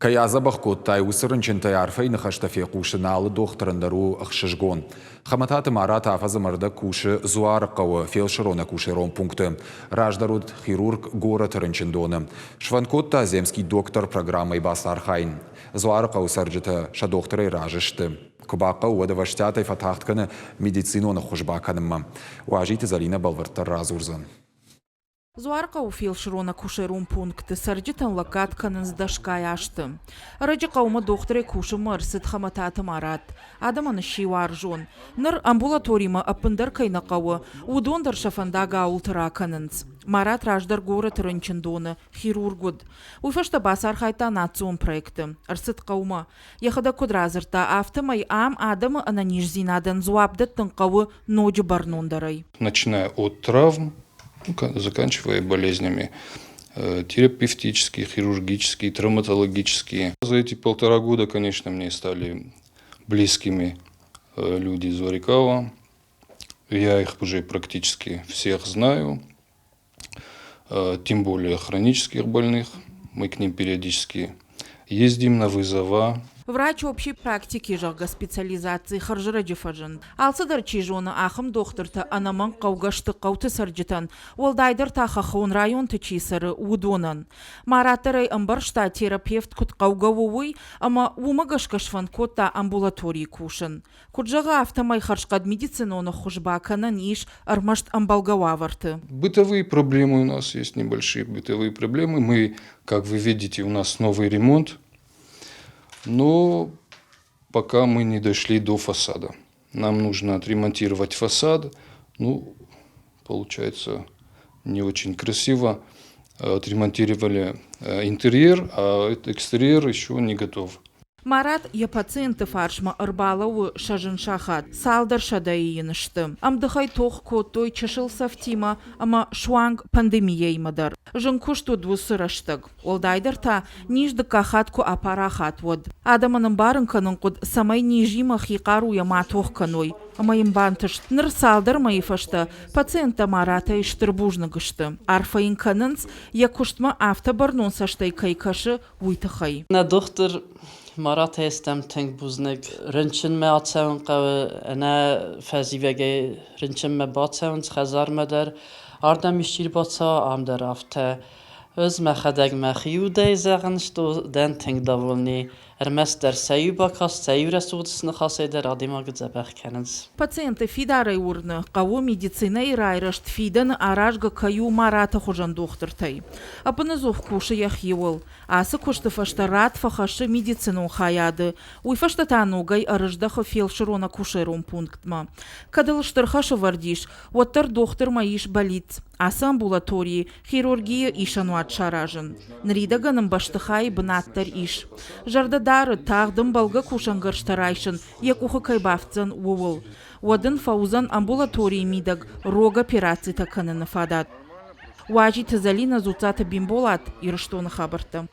Кӕй адзӕбӕх кодтай, уыцы рынчынтӕй арфӕйы ныхӕстӕ фехъусын алы дохтырӕн дӕр у ӕхсызгон. Хӕмӕтаты Марат афӕдзы ӕрдӕг кусы Дзуары хъӕуы фелсырон-акушерон пункты. Раздӕр уыд хирург горӕты рынчындоны. Сфӕнд кодта «Земский доктор» программӕйы бацархайын. Дзуары хъӕуы цӕрджытӕ сӕ дохтырӕй разы сты. Куы бахъӕуы, уӕд ӕвӕстиатӕй фӕтагъд кӕны медицинон ӕххуыс бакӕнынмӕ. Уазиты Зӕлинӕ бӕлвырддӕр радзурдзӕн. Дзуарыхъӕуы фелсырон-акушерон пункты цӕрджытӕн лӕггад кӕнынц дӕсгай азты. Ӕрӕджы хъӕумӕ дохтырӕй кусынмӕ ӕрцыд Хӕмӕтаты Марат. Адӕмӕн сси уарзон. Ныр амбулаторимӕ ӕппындӕр кӕй нӕ хъӕуы, уыдон дӕр сӕ фӕндаг ауылты ракӕнынц. Марат раздӕр горӕты рынчындоны хирург уыд. Уый фӕстӕ бацархайдта национ проекты. Ӕрцыд хъӕумӕ. Йӕхӕдӕг куыд радзырдта, афтӕмӕй ам адӕмы ӕнӕниздзинадӕн дзуапп дӕттын хъӕуы ноджы бӕрнондӕрӕй. Начиная от травм, заканчивая болезнями терапевтические, хирургические, травматологические. За эти полтора года, конечно, мне стали близкими люди из Варикала. Я их уже практически всех знаю, тем более хронических больных. Мы к ним периодически ездим на вызова. Врач общей практики, зӕгъгӕ, специализаци хӕрзӕрӕджы фӕзынд. Алцыдӕр чи зоны, ахӕм дохтыртӕ ӕнӕмӕнг хъӕугӕ сты хъӕуты цӕрджытӕн, уӕлдайдӕр та хӕххон районты чи цӕры, уыдонӕн. Марат дӕр ӕй ӕмбӕрста, терапевт куыд хъӕугӕ у, уый, ӕмӕ уымӕ гӕсгӕ сфӕнд кодта амбулаторийы кусын. Куыд зӕгъы, афтӕмӕй хӕрзхъӕд медицинон ӕххуыс бакӕнӕн ис ӕрмӕст ӕмбӕлгӕ уавӕрты. Бытовые проблемы у нас есть, небольшие бытовые проблемы. Мы, как вы видите, у нас новый ремонт, но пока мы не дошли до фасада. Нам нужно отремонтировать фасад. Ну, получается, не очень красиво. Отремонтировали интерьер, а экстерьер еще не готов. Марат йӕ пациенты фарсмӕ ӕрбалӕууы сӕ зын сахат. Цалдӕр сӕдӕйы йын сты. Ӕмдыхӕй тох кодтой чысыл цӕфтимӕ ӕмӕ суанг пандемийӕимӕ дӕр. Зын куыст уыд уыцы рӕстӕг. Уӕлдайдӕр та низ дыккаг хатт куы апарахат, уӕд. Адӕмӕн ӕмбарын кӕнын хъуыд, цӕмӕй низимӕ хи хъаруйӕ ма тох кӕной. Ӕмӕ йын бантыст. Ныр цалдӕр мӕйы фӕстӕ пациенттӕ Маратӕй стыр бузныг сты. Арфӕ йын кӕнынц, йӕ куыстмӕ афтӕ бӕрнон цӕстӕй кӕй кӕсы, уый тыххӕй. Нӕ дохтыр Маратӕй стӕм тынг бузныг. Рынчынмӕ ацӕуын хъӕуы, ӕнӕ фӕзивӕгӕй рынчынмӕ бацӕуынц хӕдзармӕ дӕр. Ардӕм исчи ӕрбацӕуа, ам дӕр афтӕ. Ӕз мӕхӕдӕг мӕхи удӕй зӕгъын, что дӕн тынг довольный. Ӕрмӕстдӕр сӕ иу бакаст, сӕ иу рӕсугъд сныхасӕй дӕр адӕймагы дзӕбӕх кӕнынц. Пациенты фидарӕй уырны, хъӕуы медицинӕйы райрӕзт фидӕны аразгӕ кӕй у Мараты хуызӕн дохтыртӕй. Ӕппынӕдзух кусы йӕхиуыл. Ацы куысты фӕстӕ рад фӕхӕссы медицинон хайады, уый фӕстӕ та ногӕй ӕрыздӕхы фелсырон-акушерон пунктмӕ. Кӕд ыл стыр хӕс ӕвӕрд ис, уӕддӕр дохтырмӕ ис бӕллиц ацы амбулаторийы хирургийы исӕнуат саразын. Ныридӕгӕн ын бӕстыхайы бынат дӕр ис. Зӕрдӕ дары, тагъд ӕмбӕлгӕ кусӕнгӕрзтӕ райсын йӕ къухы кӕй бафтдзӕн, ууыл. Уӕд ын фӕуыдзӕн амбулаторийы мидӕг рог операцитӕ кӕныны фадат. Уазиты Зӕлинӕ, Дзуццаты Бимболат, Ирыстоны хабӕрттӕ.